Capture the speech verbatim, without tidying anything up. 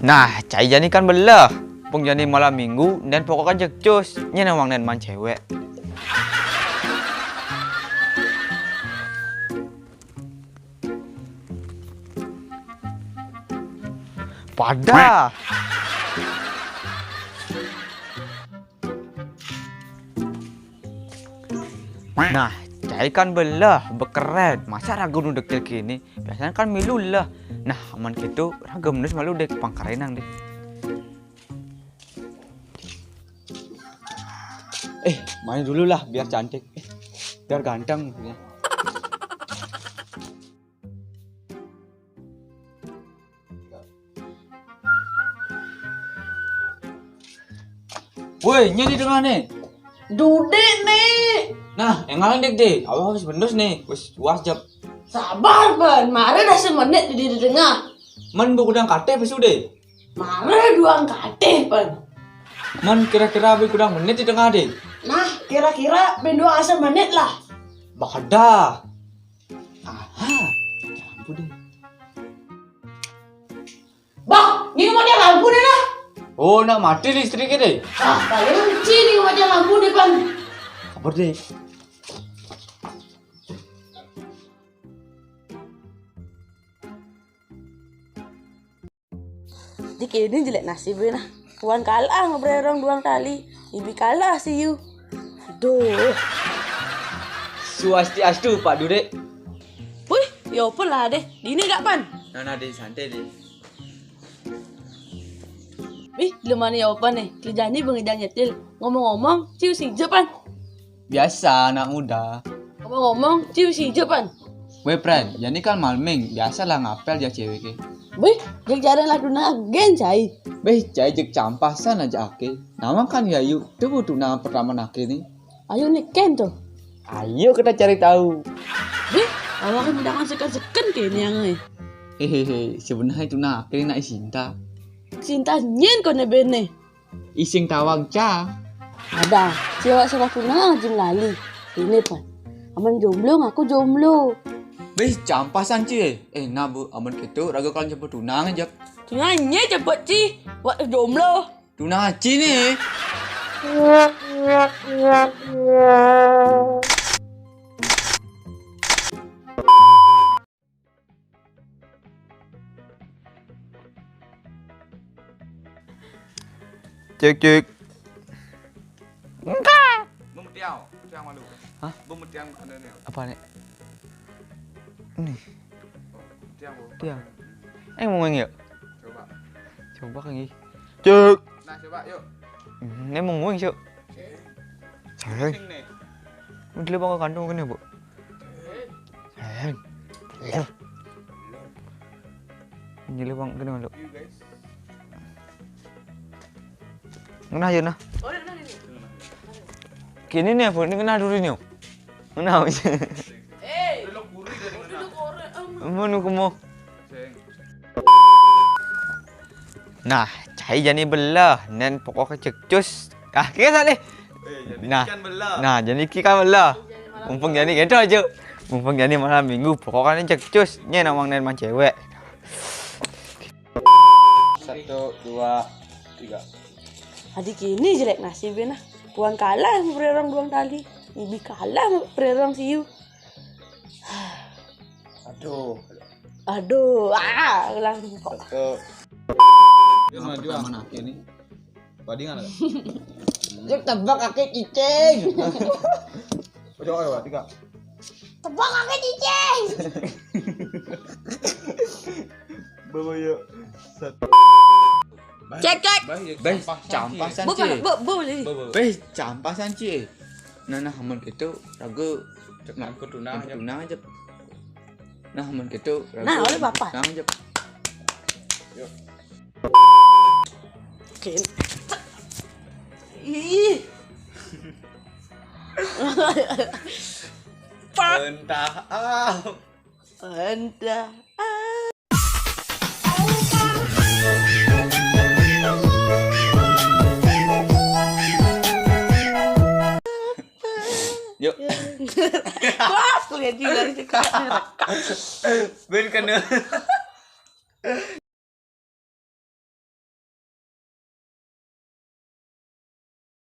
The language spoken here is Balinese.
Nah, cai jani kan beleh. Pung jani malam minggu, nén pokok kan jek cus. Nyén awang nén man cewek. Pada. Nah, cai kan beleh, bekeret. Masa raga nu dekil kini? Biasanya kan milu leh. Nah, amun kitu, raga menus malu dek pangkarenang dek. Eh, main dulu lah, biar cantik. Eh, biar ganteng, maksudnya. Woi, nyén di tengah nih. Dudek nih. Nah, yang ngalan dek deh. Awak habis bendus nih. Wis, was jep. Sabar, Pan. Mari dah semenit di, di tengah. Men bu kudang kateh pesu deh. Mari duang kateh, Pan. Men kira-kira bu kudang menit di tengah deh. Nah, kira-kira ben duang asa menit lah. Bakada. Aha, lampu deh. Bah, ni mati lampu deh lah. Oh, nak mati listrik deh. Ah, paling ci ni mati lampu deh, Pan. Apa deh? Dik ini jelek nasibnya nah. Puan kalah ngebrerong duang tali. Ibi kalah si Yu. Aduh. Swastiastu, Pak Dudek. Wih, ya apa lah deh. Dini gak, Pan? Nah, nah, deh, santai deh. Wih, belum mana ya apa nih? Kerjanya bengejang nyetil. Ngomong-ngomong, ciu si Ijo, Pan. Biasa, anak muda. Ngomong-ngomong, ciu si Ijo, Pan. Weh, Pren, jani kan malming, biasalah ngapel jak cewek ke. Wih, jak jarang lah tunangan, cai. Beh, cai jak campasan aja ake. Nama kan ya yuk, tu bu tunangan pertama nake nih. Ayo nih, Ken tuh. Ayo kita cari tahu. Wih, awak kan udah kan seken-seken ke ini yang eh. Hehehe, sebenarnya tunangan ake nak Sinta. Sinta nyen kau nebene. Ising tawang ca. Ada, cewek suka tunang jim lali. Ini, Pan. Aman jomblo, ngaku jomblo. Beh, campasan, Ci. Eh, nah, Bu, aman gitu, raga kalau cepet tunang aja. Tunang nye cepet, Ci. Wak jomblo. Tunang, Ci, nih. Cek, cek. Enggak. Bumetiang, tiang malu. Hah? Bumetiang ada nih. Apa nih? Nih. Tiang, Bu. Tiang. Eh, mau ngomong yuk? Coba. Coba kan, Gi. Cek. Nah, coba yuk. Hmm, ini mau ngomong, Cuk. Cek. Cek. Sing nih. Ini dulu bang kandung kan ya, Bu? Sayang. Iya. Ini lu bang kena lu. Ngena aja nah. Kini nih apa? Ini ngena dulu nih. Ngena aja. Eh, duduk orang. Mau nu kemo. Nah, cai jani belah, nen pokoknya cekcus. Ah, kira tak leh. Nah, jani kan belah. Mumpung jani gitu aja. Mumpung jani malam minggu, pokoknya cekcus. Nye nawang nen man cewek. Satu, dua, tiga. Adik ini jelek nasibnya nah. Puan kalah sama pererong duang tali. Ibi kalah sama pererong siu. Aduh. Aduh, ah, langsung kok. Satu. Yang pertama nake nih. Padingan ada. Yuk tebak kaki cicing. Coba, coba, tiga. Tebak kaki cicing. Bawa yuk. Satu. Cek, cek. Beh, campasan, Bu, Ci. Bu, Bu, Bu, Bu. Beh, campasan, Ci. Nah, nah, amun gitu, ragu. Cek nah, aku tunang aja. Tunang aja. Nah, amun gitu, ragu. Nah, oleh Bapak. Tunang aja. Yuk. Oke. Ih. Pak. Entah, ah. Entah. Yuk. Wah, kuliah juga sih, Kak. Ben kena.